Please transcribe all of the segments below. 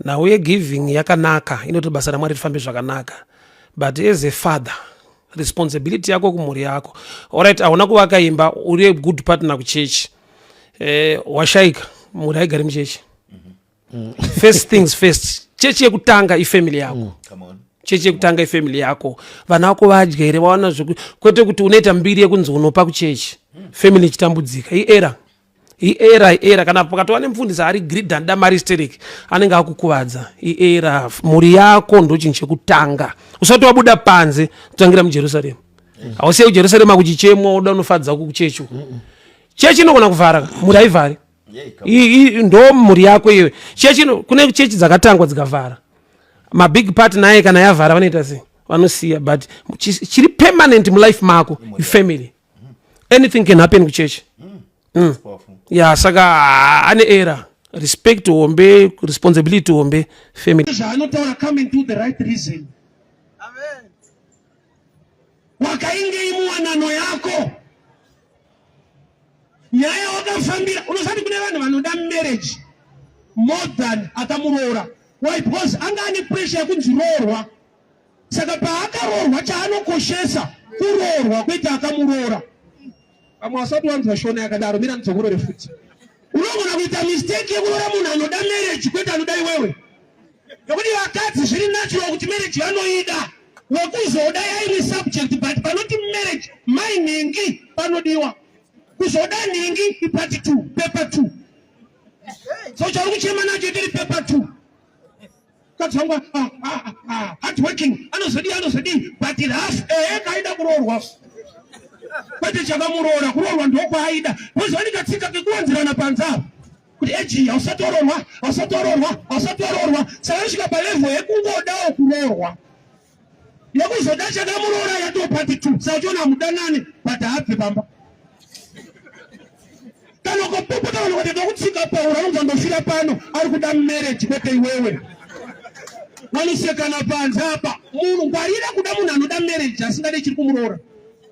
Nhau yegiving yakanaka, inoti basa raMwari rifambe zvakanaka, but as a father responsibility yako kumhuri yako. Alright, hauna kuvaka imba, uri a good partner kuchechi, washaika, mhuri haigari muchechi. First things first, chechi yekutanga ifamily yako. Come on. Chechi yekutanga ifamily yako. Vana vako vadya here, vawana zveku, kwete kuti unoita mbiri yekunzi unopa kuchechi, family ichitambudzika. Iera, iera, iera. Kana pakatova nemufundisi ari greedy, anoda mari sterek, anenge akukuvadza. Iera, mhuri yako ndo chinhu chekutanga. Usati wabuda panze, kutangira muJerusarema. Hausiye kuJerusarema kuchichemwa, uda unofadza kuchechi uku. Chechi inogona kuvhara, mhuri haivhari. Yeah, come Ndo mhuri yako iwe. Chechi kune chechi dzakatangwa dzikavhara, mabig part naye. Kana yavhara vanoita sei? Vanosiya. But chiri permanent mulife mako ifamily. Anything can happen kuchechi. That's powerful. Ya, saka ane era respect hombe, responsibility hombe, family. Zvaanotaura coming to the right reason. Wakaingei muwanano yako, nyaya wakafambira. Unosati kune vanhu vanoda marriage more than akamuroora. Why? Because anga ane pressure yekunzi roorwa. Saka paakaroorwa, chaanokoshesa kuroorwa, kwete akamuroora. Vamwe vasati wanzwa shona yakadaro, mira ndidzokorore futi. Unogona kuita mistake yekuroora munhu anoda marriage, kwete anoda iwewe, nekuti vakadzi zviri natural kuti marriage vanoida, wekuzoda yaimwe subject. But panoti marriage, mai nhingi panodiwa, kuzoda nhingi ipart 2, paper 2. So chauri kuchema nacho itiri paper 2. Mukadzi wangu hard working, anozodii, anozodii, but rough. Ehe, kaida kuroorwa, kwete chakamuroora. Kuroorwa ndokwaaida. Moziva katsika kekuwanzirana panze apo kuti eji hausati waroorwa, hausati waroorwa, hausati waroorwa. Saka anosvika palevel yekungodawo kuroorwa, yekuzoda chakamuroora yatoo part 2. Saka uchiona mudanani, but haabve pamba. Kana ukapopota vanhu kuti ndokutsika paura, unonza ndofira pano. Ari kuda marriage, kwete iwewe. Vanosekana panze apa. Munhu ngwarira kuda munhu anoda marriage asingade chiri kumuroora,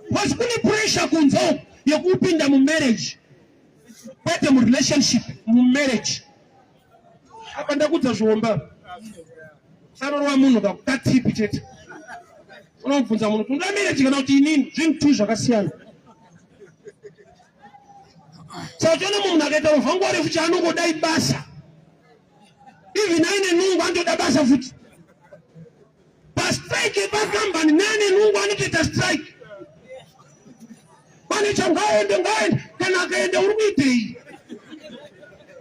because kune pressure kunze uku yekupinda mumarriage, kwete murelationship, mumarriage. Apa ndakudza zviomba. Sarorwa munhu kakukatipi chete. Unobvunza munhu kuti unoda marriage kana kuti inini. Zvinhu tu zvakasiyana. Saka uchiona munhu akaita ruvhango refu, chaanongoda ibasa. Even aine nungu, anotoda basa futi. Pastrike yepakambani, neane nungu anotoita strike. Maneja ngaende, ngaende. Kana akaenda, uri kuitei?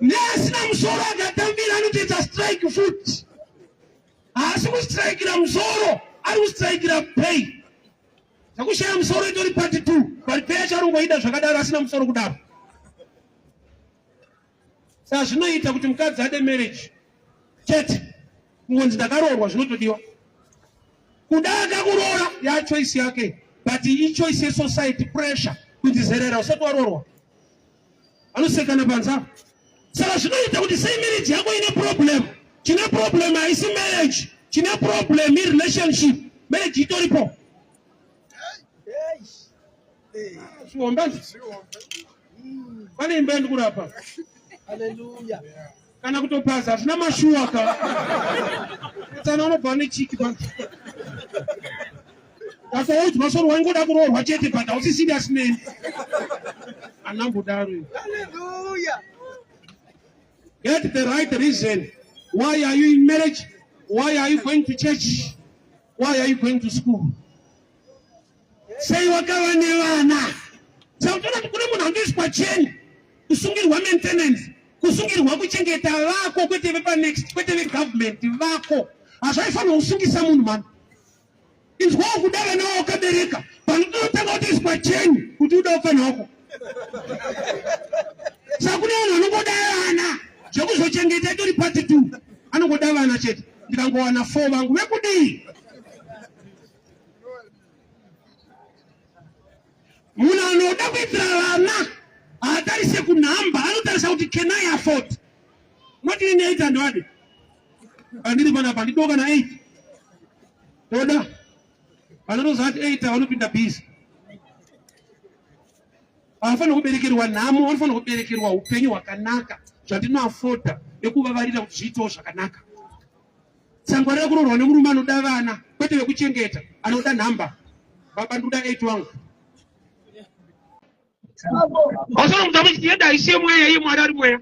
Neasina musoro akatambira anotoita strike futi. Haasi kustrikira musoro, ari kustrikira pay. Zvakushaya musoro itori part 2, but pay yacho arongoida zvakadaro, asina musoro kudaro. Saka zvinoita kuti mukadzi ade marriage chete, kungonzi ndakaroorwa zvinotodiwa. Kuda akakuroora yachoice yake, but ichoice yesociety pressure kunzi zerera usati waroorwa. Vanosekana panze apo. Saka zvinoita kuti sei marriage yako ine problem? Chine problem haisi marriage, chine problem irelationship. Marriage itoripo. Zviombe, pane imba yandikurapa kana kutopaza, hazvina mashuwa ka. Tsana unobva nechiki pa akaudzwa soro, waingoda kuroorwa chete, but hausi serious neni. Anambodaro. Get the right reason. Why are you in marriage? Why are you going to church? Why are you going to school? Sei wakava nevana? Saka utoona kuti kune munhu anoiswa cheni, kusungirwa maintenance, kusungirwa kuchengeta vako, kwete vepanext, kwete vegovernment, vako. Hazvaifanirwa kusungisa munhu mani. Inzwawo kuda vana wakabereka, panototanga kutoiswa cheni kuti uda ufana wako. Saka kune vanhu vanongoda vana, zvekuzochengeta itori part 2. Anongoda vana chete. Ndikangowana 4 vangu vekudii? Munhu anoda kuitira vana haatarise kunhamba, anotarisa kuti can I afford? Not in 8 handivadi pandiri panapa, ndidoka na 8 toda. Vanotozati 8 vanopinda busy. Havafanira kuberekerwa nhamo, vanofanira kuberekerwa upenyu hwakanaka, zvandinoafoda nekuvavarira kuti zviitewo zvakanaka. Sangwarira kuroorwa nemurume anoda vana kwete vekuchengeta, anoda nhamba. Baba ndoda 8 wangu. Wasoro muti yedu haisi mweya, iye Mwari ari mweya.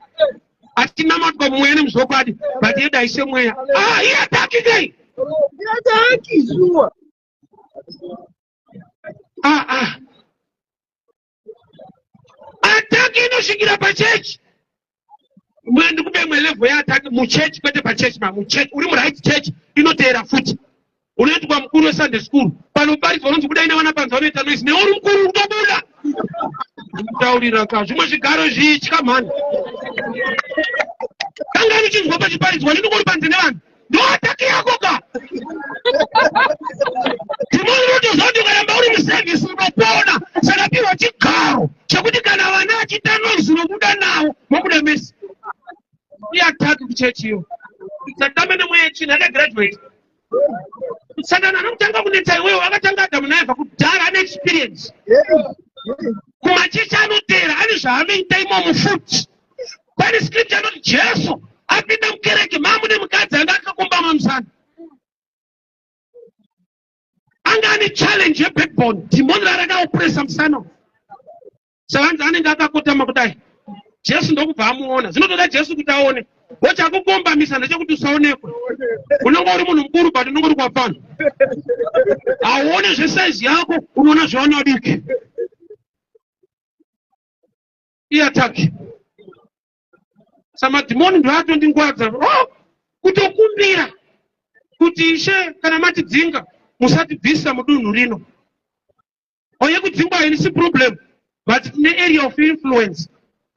Atinamatwa mweya nemuzvokwadi, but yedu haisi mweya. Ah, iye ataki kai. Ataki sure. Ah ah. Ataki inosvikira pachechi. Mwe ndikupe imwe level yeataki muchechi kwete pachechi ma muchechi uri muright church inoteera futi. Unoitwa mukuru weSunday school panoparidzwa unonzi budai nevana panze vanoita noise newe uri mukuru utobuda. Ndikutaurira ka zvimwe zvigaro zvitya mhani. Kangani uchinzwa pachiparidzwa ndinongori panze nevanhu. Ndoataki yako ka. Timoni unotoziva kuti ukaramba uri muservice unopona. Saka piwa chigaro chekuti kana vana vachiita noise unobuda navo mobuda mese. Iataki kuchechi iyo. Satambe nemweya yetsvina akagraduate. Satani anokutanga kunetsa iwewe akatanga Adamu naEvha kudhara ane experience. Kumachechi anoteera ane zvaanoita imomo futi. Pane scripture anoti Jesu apinda mukereke mamune mukadzi anga akakombama musana. Anga ane challenge yebackbone, dhimoni rarakaopresa musana. Savanzi anenge akakotama kudai. Jesu ndokubva amuona. Zvinotoda Jesu kuti aone. Wochakukombamisa ndechekuti usaonekwe. Unenge uri munhu mukuru but unenge uri kwapfana. Hauone zvesaizi yako, unoona zvevana vadiki. Iattack. Samadhimoni ndoatondingwadza. Oh, kutokumbira kuti Ishe kana matidzinga musatibvisa mudunhu rino. Oye kudzingwa hainisi problem but tine area of influence.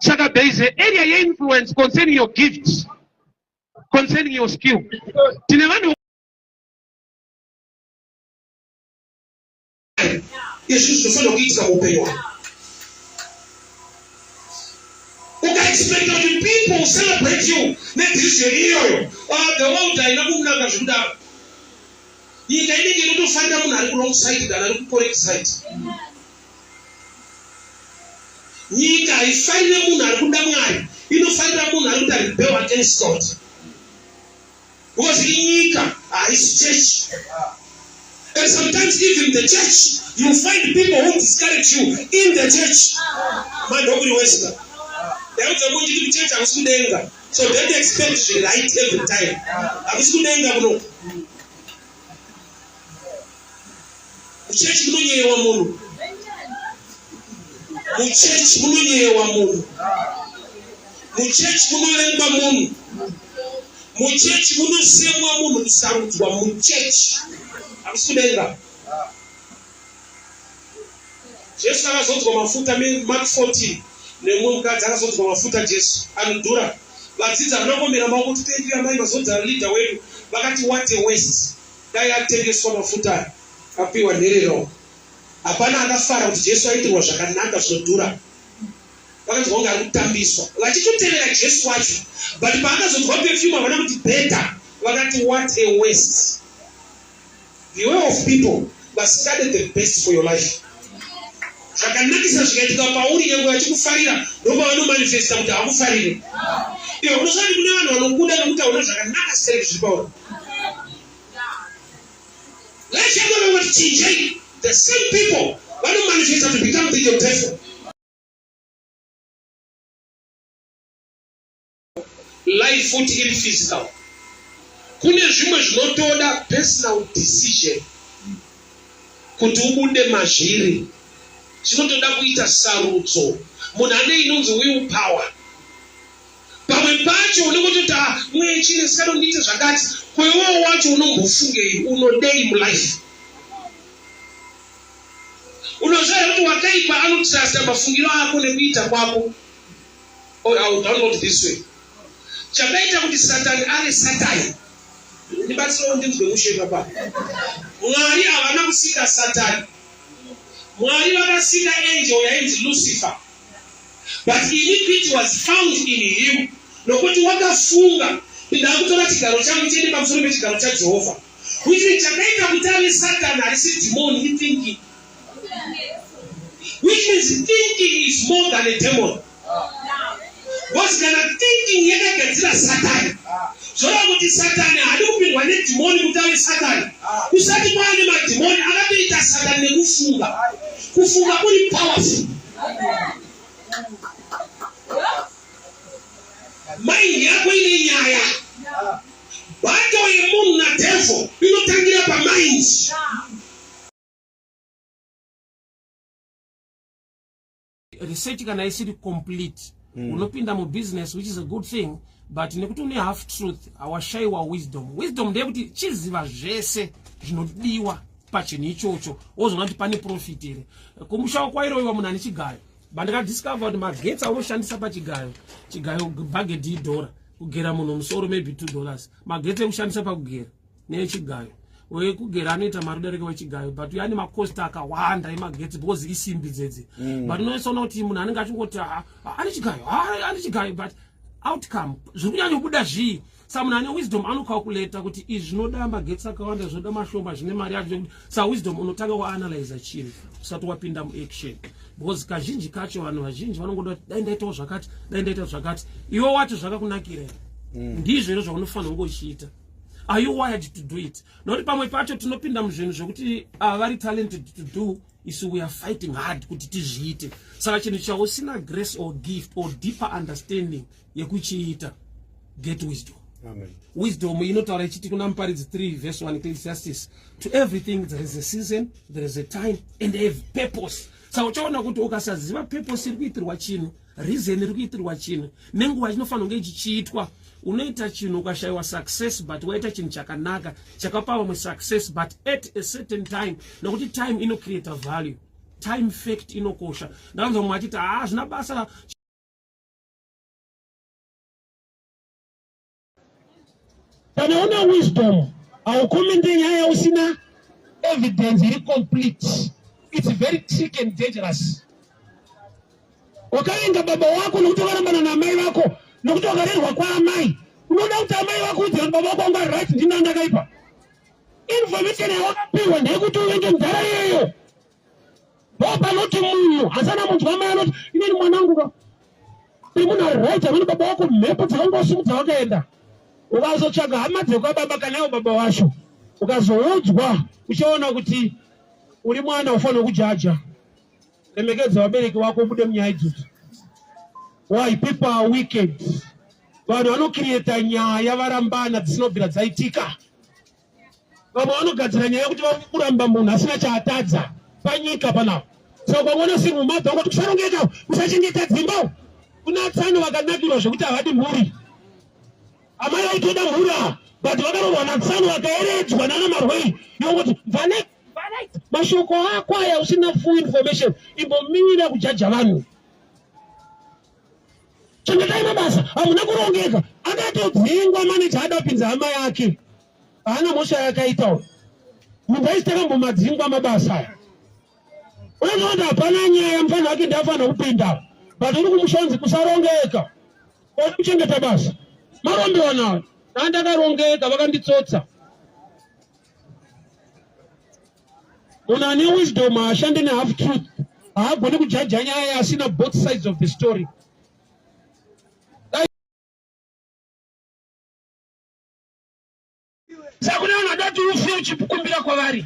Saka there is an area yeinfluence concerning your gifts, concerning your skill. Tine vanhu izvi zvinofanira kuitika muupenyu hwako. Ukaexpecta kuti people celebrate you nedecision iyoyo, ah, the world haina kunaka zvekudaro. Nyika inenge inotofarira munhu ari kuwrong side than ari kucorrect side. Nyika haifarire munhu ari kuda Mwari, inofarira munhu ari kuita rebel against God. Because inyika haisi church. And sometimes even the church, you find people who discourage you in the church. Mandokuri wesika. Ndaudza munhu chiti kuchurch hakusi kudenga. So don't expect zviri right every time. Hakusi kudenga kuno. Muchechi munonyeyewa munhu. Muchechi munonyeyewa munhu. Muchechi munovengwa munhu. Muchechi munosemwa munhu kusarudzwa muchechi. Hakusi kudenga. Jesu akazodzwa mafuta Mark 14 nemumwe mukadzi akazodzwa mafuta Jesu anodhura. Vadzidzi havana kuomera maoko kuti thank you amai mazodza leader wedu. Vakati what a waste. Dai atengeswa mafuta aya apiwa nherera. Hapana akafara kuti Jesu aitirwa zvakanaka zvinodhura. Vakanzwa kunge ari kutambiswa. Vachitotevera Jesu wacho. But paakazodzwa perfume havana kuti better. Vakati what a waste. Beware of people vasingade the best for your life. Zvakanakisa zvikaitika pauri nyangwe vachikufarira ndopavanomanifesta kuti hakufarire. Iwe unosati kune vanhu vanokuda nekuti hauna zvakanaka stereki zviri pauri. Life yako vanongoti chinjei. The same people vanomanifesta to become the your devil. Life futi iri physical. Kune zvimwe zvinotoda personal decision kuti ubude mazviri. Zvinotoda kuita sarudzo. Munhu ane inonzi will power. Pamwe pacho unenge uchiti ah, mweya chine saka ndiite zvakati. Ko iwewo wacho unombofungei? Unodei mulife? Unoziva here kuti wakaipa anotrusta mafungiro ako nekuita kwako. Or I will download this way. Chakaita kuti Satani ave Satani. Ndibatsirewo ndinzwe mushe papa. Mwari havana kusika Satani. Mwari vakasika angel yainzi Lucifer. But iniquity was found in him. Nokuti wakafunga ndakutora chigaro changu chiende pamusoro pechigaro chaJehovha. Which means chakaita kuti ave Satani harisi dhimoni ithinking. Which means thinking is more than a demon. Because kana thinking yakagadzira Satani, zvoreva kuti Satani haadi kupindwa nedhimoni kuti ave satani. Kusati kwaane madhimoni akatoita satani nekufunga. Kufunga kuri powerful. Mind yako ine nyaya. Battle yemunhu nadevil inotangira pamind. Research kana isiri complete unopinda mubusiness, which is a good thing, but nekuti une half truth, awashaiwa wisdom. Wisdom ndeyekuti chiziva zvese zvinodiwa pachinhu ichocho, wozoona kuti pane profit here. Kumusha kwairoiwa munhu ane chigayo, but ndikadiscover kuti magetsi aunoshandisa pachigayo, chigayo bhagedhi idhora, kugera munhu musoro maybe $2, magetsi ekushandisa pakugera nechigayo, wekugera anoita mari udarika wechigayo, but uyo ane makosti akawanda emagetsi because isimbi dzedzi. But unoisoona kuti munhu anenge achingoti, "Ah, ah, ane chigayo, ah, ane chigayo," but outcome zviri kunyanyobuda zvii? Sa munhu ane wisdom anocalculata kuti izvi zvinoda magetsi akawanda, zvinoda mashoma, zvine mari yacho. Sa wisdom unotanga waanalyza chinhu usati wapinda muaction, because kazhinji kacho vanhu vazhinji vanongoda kuti dai ndaitawo zvakati, dai ndaita zvakati. Iwe wacho zvakakunakira here? Ndizvo here zvaunofanira kunge uchiita? Are you wired to do it? Nokuti pamwe pacho tinopinda muzvinhu zvekuti vari talented to do, isu we are fighting hard kuti tizviite. Saka chinhu chausina grace or gift or deeper understanding yekuchiita, get wisdom. Amen. Wisdom inotaura ichiti kuna Muparidzi 3 verse 1, Ecclesiastes, to everything there is a season, there is a time and a purpose. Saka uchaona kuti ukasaziva purpose iri kuitirwa chinhu, reason iri kuitirwa chinhu nenguva chinofanira kunge chichiitwa, unoita chinhu ukashayiwa success, but waita chinhu chakanaka chakapa vamwe success, but at a certain time, nokuti time inocreata value. Time fact inokosha. Ndakanzwa mumwe achiti, "Haa, zvina basa." Kana una wisdom, haukomende nyaya yausina evidence iri complete. It's very tricky and dangerous. Wakavenga baba wako nokuti wakarambana naamai vako, nokuti wakarerwa kwaamai. Unoda kuti amai vako udzira kuti baba vako wanga right, ndina ndakaipa. Information yawakapiwa ndeyekuti uvenge mudhara iyeyo. Ndo panoti munhu asana munzwa amai anoti, "Inini mwanangu ka uri munhu ari right." Amene baba wako mhepo dzakangosimudza wakaenda, ukazotsvaga hama dzekwababa kana iwo baba wacho, ukazoudzwa, uchaona kuti uri mwana ufanira kujaja. Remekedza vabereki vako, ubude munyaya idzodzo. Why people are wicked? Vanhu vanocreata nyaya varambana dzisinobvira dzaitika. Vamwe vanogadzira nyaya yekuti vakuramba munhu asina chaatadza panyika panapa. Saka ukangoona single mother, ungoti kusarongeka, kusachengeta dzimba. Kuna tsano vakanakirwa zvekuti havadi mhuri. Amai vaitoda mhuri ava, but vakaroorwa natsano vakaeredzwa nana marwei. Yongoti mvane mashoko ako aya usina full information, imbomira kujaja vanhu. Chengetai mabasa, hamuna kurongeka. Akatodzingwa maneja ada kupinza hama yake. Haana mhosva yakaita uyu munhu. Aisi takambomadzingwa mabasa aya. Unozoona kuti hapana nyaya, mufanira wake ndiafanira kupinda, but uri kumushonzi kusarongeka, ori kuchengeta basa. Marombewa nawo ndandakarongeka, vakanditsotsa. Munhu ane wisdom haashande nehalf truth. Haagoni kujaja nyaya asina both sides of the story. Saka kune vanhu vada kuti ufe uchikumbira kwavari,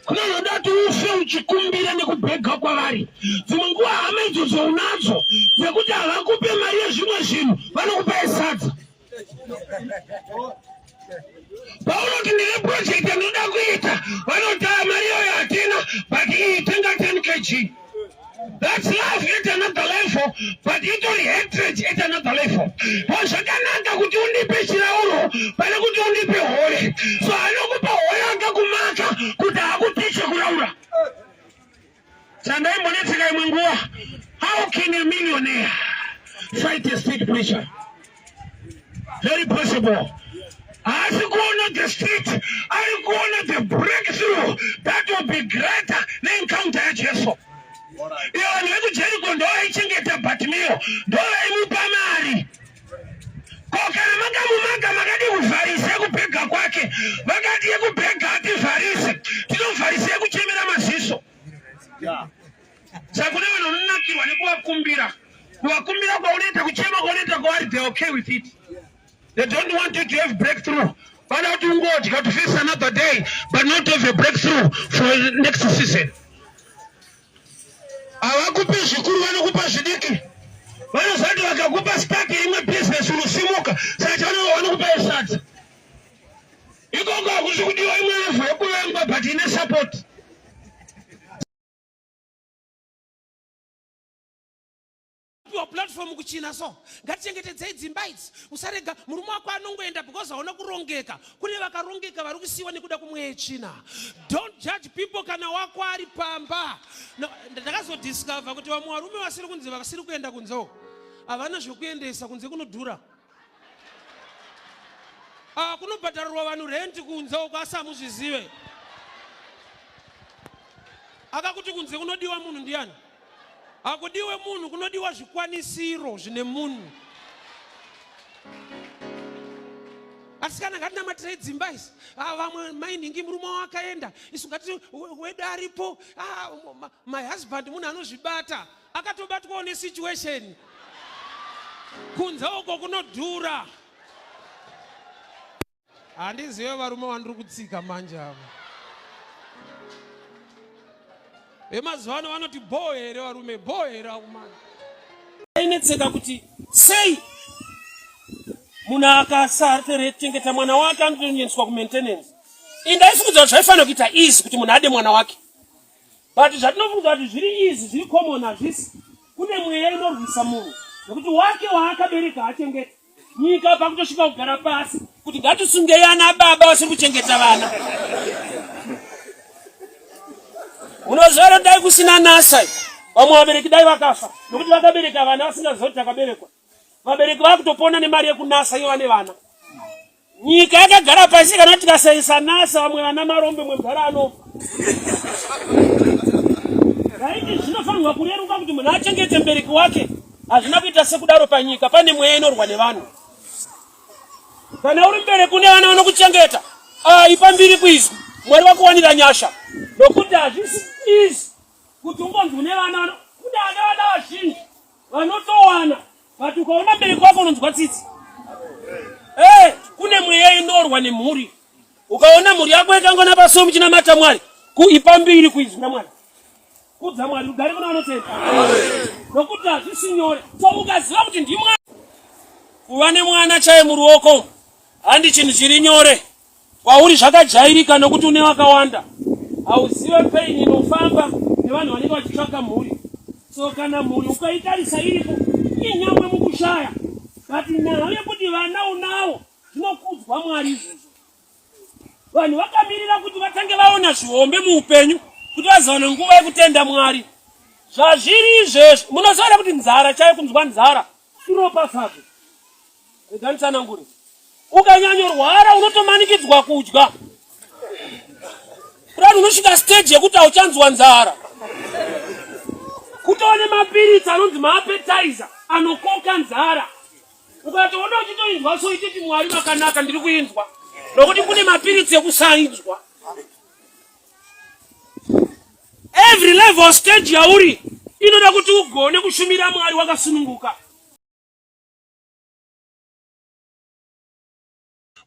kune vanhu vada kuti ufe uchikumbira nekubhega kwavari. Dzimwe nguva hama idzodzo unadzo dzekuti havakupe mari yezvimwe zvinhu, vanokupa yesadza. Paunoti ndine project yandinoda kuita, vanoti, "Ah, mari iyoyo hatina, but iyi tenga 10 kg." That's love at another level, but itori hatred at another level. But zvakanaka kuti undipe chirauro pane kuti undipe hore. So anokupa hore akakumaka kuti hakutiche kuraura. Sandaimbonetseka imwe nguva. How can a millionaire fight a street preacher? Very possible. Haasi kuona the street, ari kuona the breakthrough that will be greater neencounter yaJesu. Iyo vanhu vekuJeriko ndo vaichengeta Bhatimiyo, ndo vaimupa mari. Ko kana makamumaga, makadi kuvharisa yekubhega kwake? Vakati yekubhega hativharise, tinovharisa yekuchemera maziso. Saka kune vanhu vanonakirwa nekuvakumbira. Kuvakumbira kwaunoita, kuchema kwaunoita kwavari, they okay with it. They don't want you to have breakthrough. Vanoda kuti ungodya to face another day but not have a breakthrough for next season. Havakupi zvikuru, vanokupa zvidiki. Vanoziva kuti vakakupa start yeimwe business unosimuka, saka chavanoa vanokupa yesadza. Ikoko hakusi kudiwa imwe level yekuvengwa but ine support. Piwa platform kuchina so ngatichengetedzei dzimba idzi usarega murume wako anongoenda because hauna kurongeka kune vakarongeka vari kusiyiwa nekuda kumweya yetsvina don't judge people kana wako ari pamba no, ndakazodiscover kuti vamwe varume vasiri kunzi vasiri kuenda kunze uko havana zvekuendesa kunze kunodhura ah, kunobhadharirwa vanhu renti kunze uko asi hamuzvizive akakuti kunze kunodiwa munhu ndiyani Hakudiwe munhu, kunodiwa zvikwanisiro zvine munhu. Asikana ngatinamatirei dzimba izi. Ah, vamwe mainhingi murume wakaenda, isu ngati wedu aripo. Ah, my husband munhu anozvibata, akatobatwawo nesituation. Kunze uko kunodhura. Handizive varume vandiri kutsika manje ava. Vemazuva ano vanoti bhoo here varume, bhoo here akumana. Ainetseka kuti sei munhu akasachengeta mwana wake anotoendeswa kumaintenance. Indaifungidza kuti zvaifanira kuita easy kuti munhu ade mwana wake. But zvatinofunga kuti zviri easy zviri common hazvisi. Kune mweya inorwisa munhu nekuti wake waakabereka haachengete. Nyika pakutosvika kugara pasi kuti ngatisungei ana baba vasiri kuchengeta vana. Unoziva here dai kusina NASA vamwe vabereki dai vakafa nokuti vakabereka vana vasingaziva kuti takaberekwa. Vabereki vakutopona nemari yekunasa iyo vane vana. Nyika yakagara pasi kana tikasaisa NASA vamwe vana marombe mwe mudhara anofa. Raiti zvinofanirwa kureruka kuti munhu achengete mubereki wake. Hazvina kuita sekudaro panyika pane mweya inorwa nevanhu. Kana uri mubereki une vana vanokuchengeta, ah, ipa mbiri kuizwi. Mwari vakuwanira nyasha. Nokuti hazvisi easy kuti ungonzi une vana kune vana vana vazhinji vanotowana but ukaona mubereki wako unonzwa tsitsi hey, eh, kune mweya inorwa nemhuri ukaona mhuri yako yakangona pasuo muchinamata mwari kuipa mbiri kuizwi ramwari kudza mwari rugare kuna vanotenda nokuti hazvisi nyore so ukaziva kuti ndimwari kuva nemwana chaye muruoko handi chinhu chiri nyore Kwauri zvakajairika nokuti une vakawanda. Hauzive pain inofamba nevanhu vanenge vachitsvaka mhuri. So kana mhuri ukaitarisa iripo inyangwe mukushaya but nhau yekuti vana unawo zvinokudzwa Mwari izvozvo. Vanhu vakamirira kuti vatange vaona zvihombe muupenyu kuti vazowana nguva yekutenda Mwari. Zvazviri izvezvi munoziva kuti nzara chaiyo kunzwa nzara iropafadzo. Rega nditsanangure. Ukanyanyorwara unotomanikidzwa kudya. Kudai unosvika stage yekuti hauchanzwa nzara. Kutova nemapiritsi anonzi maappetizer anokoka nzara. Ukatoona uchitoinzwa so ititi Mwari makanaka ndiri kuinzwa. Nokuti kune mapiritsi ekusainzwa. Every level stage yauri inoda kuti ugone kushumira Mwari wakasununguka.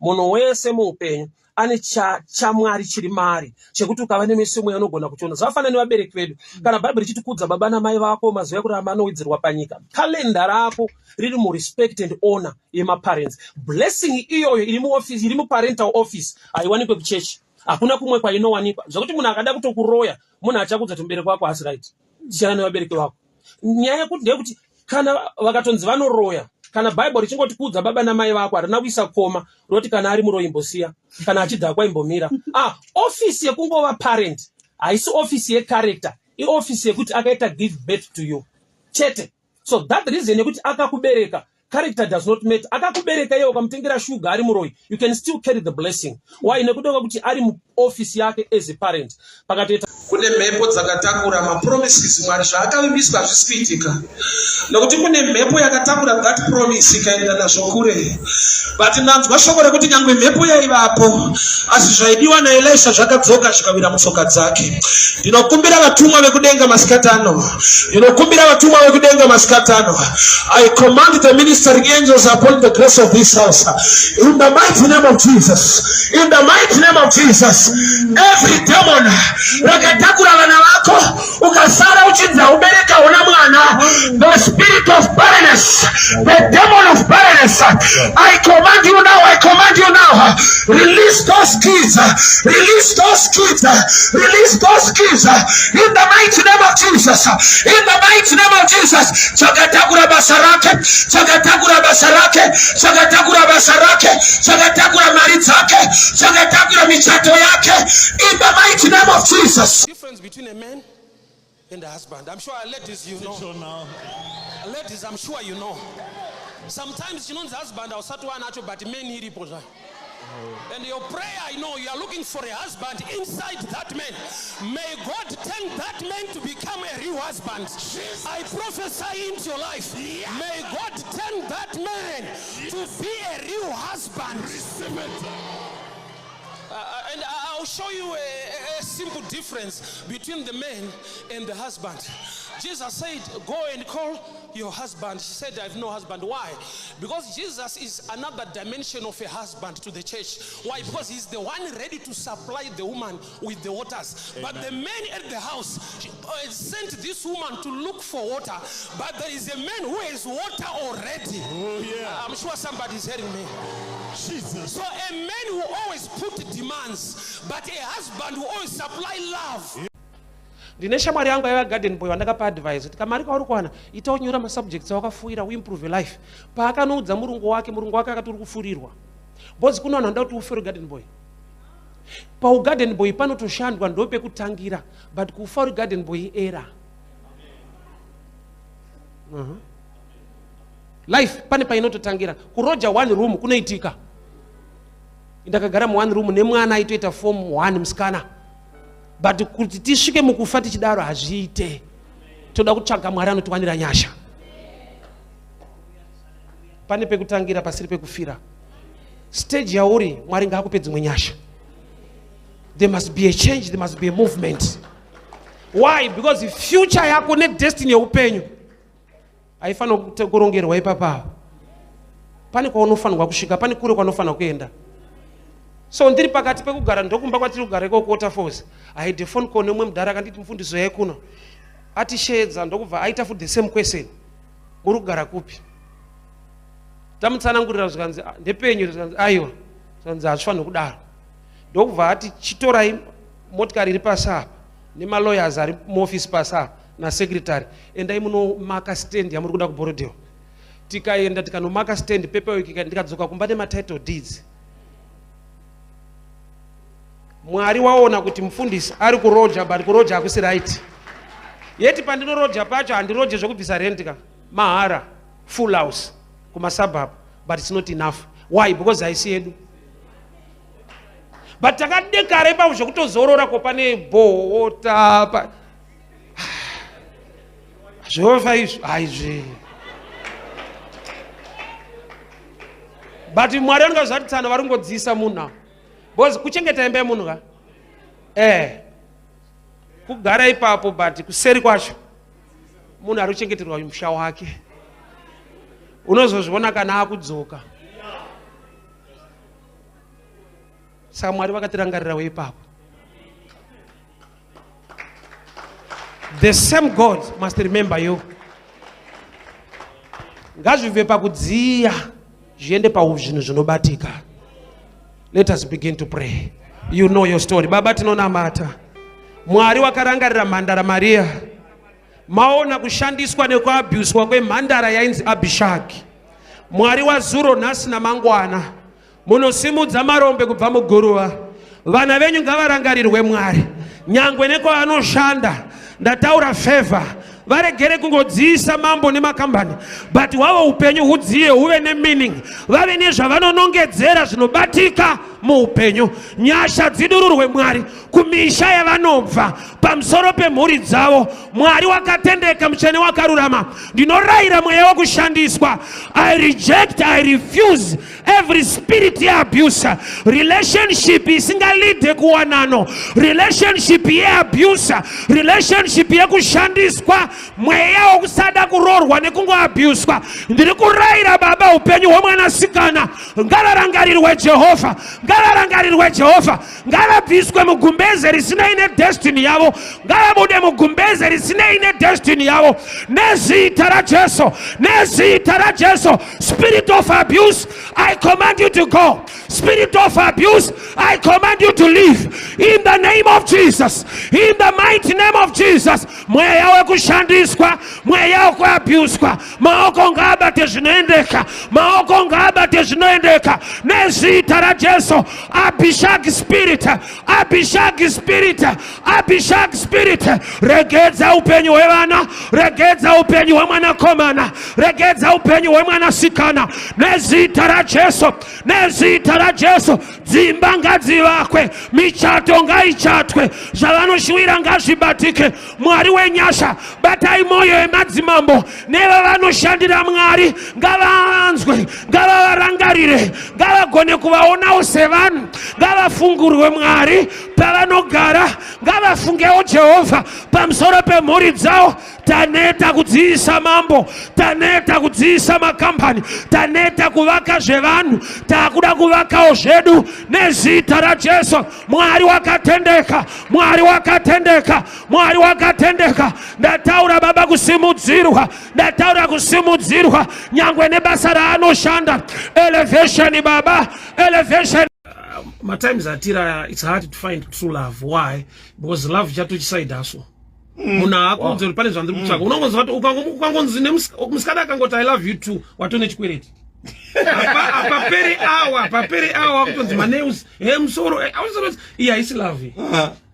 Munhu wese muupenyu ane chamwari cha chiri maari chekuti ukava nemeso mweya unogona kuchiona. Zvakafanana nevabereki vedu. Kana Bhaibheri richiti kudza baba namai vako mazuva ekurarama anowedzerwa panyika, kalenda rako riri murespect and honor yemaparents. Blessing iyoyo iri muoffice, iri muparental office haiwanikwe kuchechi. Hakuna kumwe kwainowanikwa. Zvekuti munhu akada kutokuroya, munhu achakudza kuti mubereki wako haasi right. Siyana nevabereki vako. Nyaya yekuti ndeyekuti kana vakatonzi vanoroya kana bhaibheri richingoti kuudza baba namai vako harina kuisa koma roti kana ari muroyi imbosiya kana achidhakwa imbomira ah ofisi yekungova parent haisi ofisi yecharacter iofisi yekuti akaita give birth to you chete so that reason yekuti akakubereka character does not matter akakubereka iye ukamutengera shuga ari muroyi you can still carry the blessing why nekuda kwekuti ari muofisi yake as a parent pakatoita Kune mhepo dzakatakura mapromises Mwari zvaakavimbiswa hazvisi kuitika nokuti kune mhepo yakatakura that promise ikaenda nazvo kure. But ndanzwa shoko rekuti nyangwe mhepo yaivapo asi zvaidiwa naElisha zvakadzoka zvikawira mutsoka dzake. Ndinokumbira vatumwa vekudenga masikati ano, ndinokumbira vatumwa vekudenga masikati ano. I command the ministering angels upon the grace of this house in the mighty name of Jesus. In the mighty name of Jesus, every demon rakatakura vana vako ukasara uchinzi haubereka una mwana, the spirit of barrenness, the demon of barrenness, I command you now, I command you now, release those kids, release those kids, release those kids in the mighty name of Jesus, in the mighty name of Jesus. Chakatakura basa rake, chakatakura basa rake, chakatakura basa rake, chakatakura mari dzake, chakatakura michato yake, in the mighty name of Jesus. Difference between a man and a husband. I'm sure, ladies, you know. Ladies, I'm sure you know. Sometimes chinonzi husband hausati wanacho, but man iripo zvayo. And your prayer, I know you are looking for a husband inside that man. May God turn that man to become a real husband. I prophesy into your life. May God turn that man to be a real husband. And I'll show you a simple difference between the man and the husband. Jesus said, go and call your husband. She said, I have no husband. Why? Because Jesus is another dimension of a husband to the church. Why? Because he's the one ready to supply the woman with the waters. Amen. But the man at the house sent this woman to look for water. But there is a man who has water already. Oh, yeah. I'm sure somebody is hearing me. Jesus. So a man who always put demands, but a husband who always supply love. Ndine shamwari yangu aiva garden boy wandakapa advice kuti kamari kauri kuwana ita unyora masubjects awakafuira uimprove life. Paakanoudza murungu wake, murungu wake akati uri kufurirwa because kune vanhu vanoda kuti ufe uri garden boy. Paugarden boy panotoshandwa, ndopekutangira, but kufa uri garden boy era. Life pane painototangira. Kuroja one room kunoitika. Ndakagara muone room nemwana aitoita form 1 musikana, but kuti tisvike mukufa tichidaro hazviite. Toda kutsvaga Mwari anotiwanira nyasha. Pane pekutangira pasiri pekufira. Stage yauri, Mwari ngaakupe dzimwe nyasha. There must be a change, there must be a movement. Why? Because future yako nedestiny yeupenyu haifanira kurongerwa ipapa. Pane kwaunofanirwa kusvika, pane kure kwaunofanira kuenda. So ndiri pakati pekugara, ndokumba kwatiri kugara ikoko Waterfalls, I had a phone call nemumwe mudhara akanditi, mufundisi yai kuno atisheedza, ndokubva aita futi the same question, muri kugara kupi? Tamutsanangurira, zvikanzi, "Ah, ndepenyu." Zvikanzi, aiwa, zvikanzi hazvifaniri kudaro. Ndokubva ati, chitorai motikari iri pasi apa nemalawyers ari muofisi pasi apa nasecretary, endai munomaka stand yamuri kuda kuBorrowdale. Tikaenda tikanomaka stand, paperwork, ndikadzoka kumba nematitle deeds. Mwari waona kuti mufundisi ari kuroja, but kuroja hakusi right yeti. Pandinoroja pacho handiroje zvekubvisa rent ka, mahara, full house kumasuburb, but it's not enough. Why? Because haisi yedu, but takadekara ipapo zvekutozorora. Ko pane bhota pa zvova izvo haizve, but Mwari vanonga zvati tsano vari kungodziisa munhu avo, because kuchengeta imba yemunhu ka, kugara ipapo, but kuseri kwacho munhu ari kuchengeterwa musha wake. Unozozviona kana akudzoka. Saka Mwari vakatirangarirawo ipapo. The same God must remember you. Ngazvibve pakudziya zviende pazvinhu zvinobatika. Let us begin to pray. You know your story. Baba, tinonamata. Mwari wakarangarira mhandara Mariya. Maona kushandiswa nekuabhuswa kwemhandara yainzi Abhishagi. Mwari wazuro, nhasi namangwana, munosimudza marombe kubva muguruva. Vana venyu ngavarangarirwe, Mwari, nyangwe nekwavanoshanda. Ndataura favor. Varegere kungodziisa mambo nemakambani, but hwavo upenyu hudziye, huve nemeaning, vave nezvavanonongedzera zvinobatika muupenyu. Nyasha dzidururwe, Mwari, kumisha yavanobva. Pamusoro pemhuri dzavo. Mwari wakatendeka, mutsvene wakarurama, ndinorayira mweya wekushandiswa. I reject, I refuse every spirit yeabuse, relationship isingalidhe kuwanano, relationship yeabuse, relationship yekushandiswa, mweya wokusada kuroorwa nekungoabuswa. Ndiri kurayira Baba, upenyu hwemwanasikana ngavarangarirwe Jehovha, ngavarangarirwe Jehovha, ngavabviswe mugumbeze risinei nedestiny yavo, ngavabude mugumbeze risinei nedestiny yavo nezita raJesu, nezita raJesu. Spirit of abuse, I command you to go. Spirit of abuse, I command you to leave in the name of Jesus, in the mighty name of Jesus. Mweya wekushandiswa, mweya wekuabuswa, maoko ngaabate zvinoendeka, maoko ngaabate zvinoendeka nezita raJesu. Abishag spirit, Abishag spirit, Abishag spirit, regedza upenyu hwevana, regedza upenyu hwemwanakomana, regedza upenyu hwemwanasikana nezita raJesu, nezita raJesu. Dzimba ngadzivakwe, michato ngaichatwe, zvavanoshuwira ngazvibatike. Mwari wenyasha, batai mwoyo yemadzimambo nevavanoshandira. Mwari ngavavanzwe, ngavavarangarire, ngavagone kuvaonawo sevanhu, ngavafungurwe. Mwari, pavanogara ngavafungewo Jehovha pamusoro pemhuri dzavo. Taneta kudziisa mambo, taneta kudziisa makambani, taneta kuvaka zvevanhu, taakuda kuvakawo zvedu nezita raJesu. Mwari wakatendeka, Mwari wakatendeka, Mwari wakatendeka. Ndataura Baba kusimudzirwa, ndataura kusimudzirwa nyangwe nebasa raanoshanda. Elevation Baba, elevation. Matimes atira, it's hard to find true love. Why? Because love chatochisaida so munhu haakunze kuti pane zvandiri kutsvaka. Unongonzwa kuti ukangonzi musikana akangoti, "I love you too," watone chikwereti. Apaperi awa, paperi awa kutonzi manails he musoro, iyi haisi love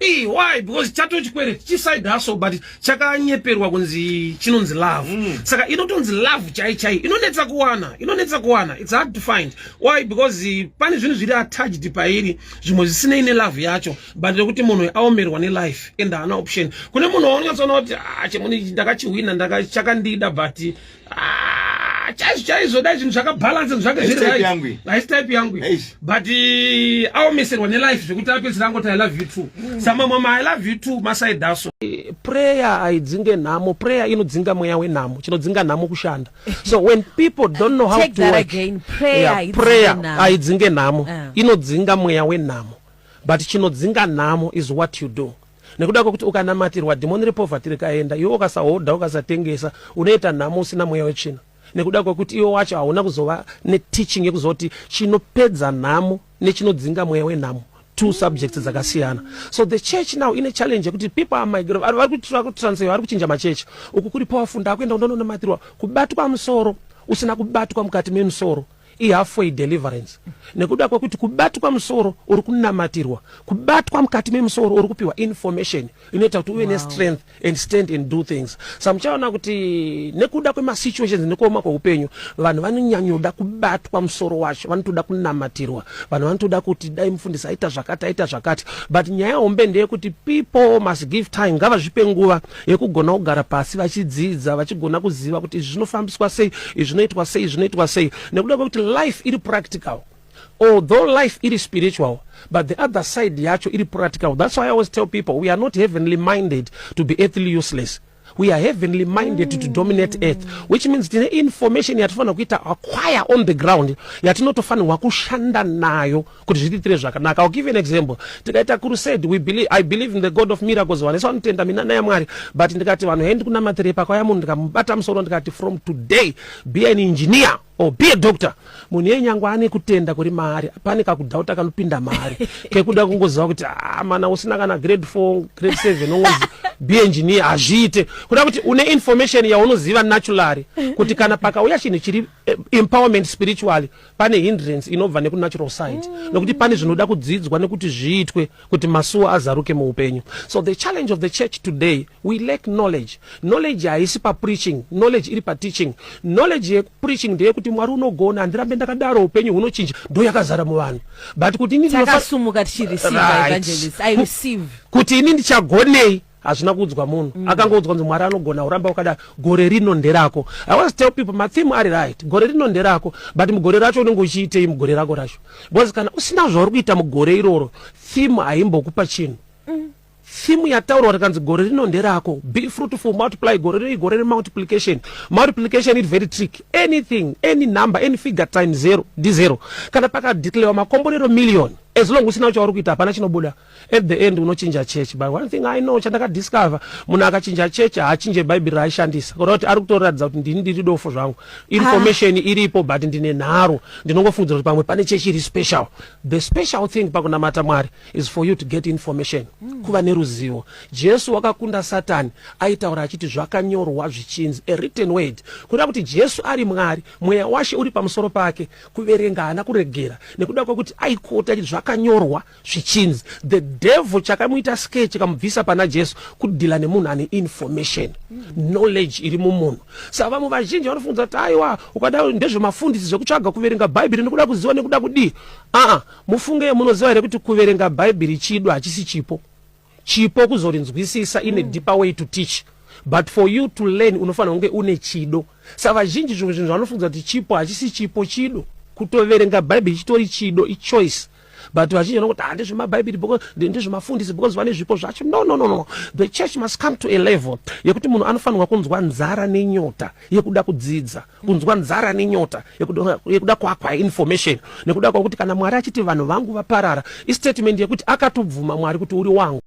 iyi. Why? Because chato chikwereti, chiside hustle, but chakanyeperwa kunzi chinonzi love. Saka inotonzi love chai chai inonetsa kuwana, inonetsa kuwana. It's hard to find. Why? Because pane zvinhu zviri attached pairi, zvimwe zvisinei nelove yacho, but nekuti munhu aomerwa nelife and haana option. Kune munhu waunonyatsoona kuti, "Ah, chemunhu ichi ndakachihwina, chakandida, but ah, chaizvo chaizvo dai zvinhu zvakabhalansa, zvinhu zvake zviri Haisi type right." yangu iyi. Haisi type yangu iyi. Eish. But aomeserwa nelife zvekuti apedzisira angoti, "I love you too." Samamwe ma "I love you too" maside aso. Prayer haidzinge nhamo, prayer inodzinga mweya wenhamo. Chinodzinga nhamo kushanda. So when people don't know how Take to that work, again. Prayer yeah, haidzinge prayer nhamo. haidzinge nhamo, Ah. inodzinga mweya wenhamo, but chinodzinga nhamo is what you do. Nekuda kwekuti ukanamatirwa, dhimoni repoverty rikaenda, iwe ukasahodha, ukasatengesa, unoita nhamo usina mweya wetsvina, nekuda kwekuti iwe wacho hauna kuzova neteaching yekuzoti chinopedza nhamo nechinodzinga mweya wenhamo two subjects dzakasiyana. So the church now ine challenge yekuti people are migrate, vari kutransfer, vari kuchinja machechi. Uku kuri powerful, ndakuenda kundononamatirwa. Kubatwa musoro usina kubatwa mukati memusoro ihalfway deliverance, nekuda kwekuti kubatwa musoro uri kunamatirwa, kubatwa mukati memusoro uri kupiwa information inoita kuti uve nestrength and stand and do things. Sa muchaona kuti nekuda kwemasituations nekuoma kweupenyu, vanhu vanonyanyoda kubatwa musoro wacho, vanotoda kunamatirwa, vanhu vanotoda kuti dai mufundisi aita zvakati, aita zvakati. But nyaya hombe ndeyekuti people must give time, ngavazvipe nguva yekugona kugara pasi vachidzidza, vachigona kuziva kuti izvi zvinofambiswa sei, izvi zvinoitwa sei, zvinoitwa sei, nekuda kwekuti life iri practical. Although life iri spiritual, but the other side yacho iri practical. That's why I always tell people, we are not heavenly minded to be earthly useless. We are heavenly minded to dominate earth, which means tine information yatinofanira kuita acquire on the ground, yatinotofanirwa kushanda nayo kuti zvitiitire zvakanaka. I'll give you an example. Tikaita crusade, we believe, I believe in the God of miracles, vanhu vese vanotenda minana yaMwari, but ndikati vanhu hendi kunamatirei, pakauya munhu ndikamubata musoro ndikati, "From today be an engineer or be a doctor," munhu iye nyange ane kutenda kuri maari, pane kakudhauta kanopinda maari kekuda kungoziva kuti, ah, mana usina kana grade 4, grade 7, unonzi be engineer, hazviite. Kuda kuti une information yaunoziva naturally kuti kana pakauya chinhu chiri empowerment spiritually, pane hindrance inobva nekunatural side, nekuti pane zvinoda kudzidzwa nekuti zviitwe kuti masuo azaruke muupenyu. So the challenge of the church today, we lack knowledge. Knowledge haisi papreaching, knowledge iri pateaching. Knowledge yekupreaching ndeyekuti Mwari unogona, handirambe ndakadaro, upenyu hunochinja, ndo yakazara muvanhu. But kuti ini Takasumuka tichireceive. Right. Evangelist, I receive. Kuti ini ndichagonei. Hazvina kuudzwa munhu. Akangoudzwa kunzi Mwari anogona, uramba wakadaro, gore rino nderako. I always tell people, matheme ari right, gore rino nderako, but mugore racho unenge uchiitei mugore rako racho? Because kana usina zvauri kuita mugore iroro, theme haimbokupa chinhu. Theme yataurwa rikanzi gore rino nderako, be fruitful, multiply, gore rino igore remultiplication. Multiplication is very tricky. Anything, any number, any figure times zero ndizero. Kana pakadeclarewa makomborero million, as long usina chauri kuita, hapana chinobuda. At the end unochinja church. But one thing I know, chandakadiscover, munhu akachinja church haachinje Bhaibheri raaishandisa, kureva kuti ari kutoratidza kuti ndini ndiri dofo zvangu. Information iripo, but ndine nharo, ndinongofungidzira kuti pamwe pane chechi iri special. The special thing pakunamata Mwari is for you to get information, kuva neruzivo. Jesu wakakunda Satani, aitaura achiti zvakanyorwa zvichinzi, a written word. Kureva kuti Jesu ari Mwari, mweya washe uri pamusoro pake, kuverenga haana kuregera nekuda kwekuti aikota achiti zvakanyorwa zvichinzi. The devil chakamuita scare, chikamubvisa pana Jesu, kudhila nemunhu ane information, knowledge iri mumunhu. Saka vamwe vazhinji vanofunza kuti aiwa, ukada ndezvemafundisi zvekutsvaga kuverenga Bhaibheri nekuda kuziva nekuda kudii. Aa, mufunge, munoziva here kuti kuverenga Bhaibheri chido, hachisi chipo? Chipo kuzorinzwisisa in a deeper way to teach, but for you to learn unofanira kunge une chido. Saka vazhinji zvimwe zvinhu zvanofunza kuti chipo, hachisi chipo, chido. Kutoverenga Bhaibheri chitori chido, ichoice, but vazhinji vanongoti, "Ah, ndezvemabhaibheri, ndezvemafundisi because vane zvipo zvacho." No, no, no, no. The church must come to a level yekuti munhu anofanirwa kunzwa nzara nenyota yekuda kudzidza, kunzwa nzara nenyota yekuda kuacquire information, nekuda kwakuti kana Mwari achiti vanhu vangu vaparara, istatement yekuti akatobvuma Mwari kuti uri wangu.